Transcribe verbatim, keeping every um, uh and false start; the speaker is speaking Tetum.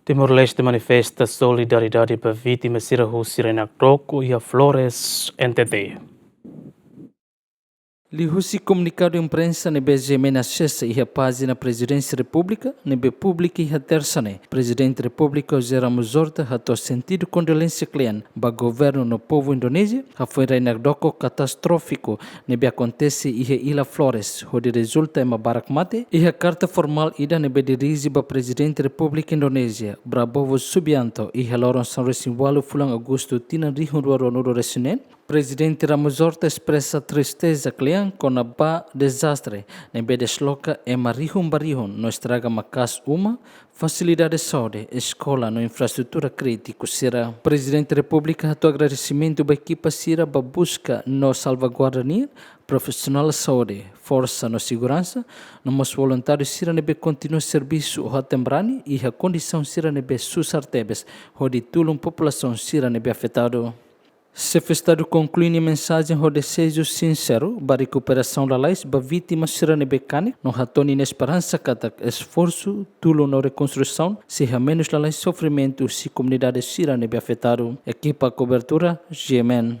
Timor-Leste manifesta solidariedade ba vítima sira husi Rainak Doko iha Flores, N T T. Liuhusi komunikadu imprensa ne'ebé GMN asesa iha pájina Prezidénsia Repúblika, ne'ebé publika iha Tersa ne'e, Prezidente Repúblika José Ramos Horta hato'o sentidu kondolénsia kle'an ba governu no povu Indonézia, hafoin Rainak Doko katastrófiku ne'ebé akontese iha Illa Flores, hodi rezulta ema barak mate, iha karta formál ida ne'ebé dirije ba Prezidente Repúblika Indonézia, Prabowo Subianto, iha loron sanulu-resin-ualu fulan Agostu tinan rihun rua ruanulu-resin-neen, Prezidente Ramos Horta espresa tristeza kle'an kona-ba dezastre ne'ebé desloka ema rihun ba rihun no estraga maka'as uma, fasilidade saúde, eskola no infraestrutura krítiku sira. Prezidente Repúblika hato'o agradesimentu ba ekipa sira ba buska no salvaguarda nian, profisionál saúde, forsa no seguransa, no mós voluntáriu sira ne'ebé kontinua servisu ho hatene-brani iha kondisaun sira ne'ebé susar tebes, hodi tulun populasaun sira ne'ebé afetadu. Xefe Estadu konklui nia mensajen ho dezeju sinseru ba rekuperasaun lalais ba vítima sira ne'ebé kanek, no hato'o ninia esperansa katak esforsu tulun no rekonstrusaun sei hamenus lalais sofrimentu husi komunidade sira ne'ebé afetadu. Ekipa kobertura, GMN.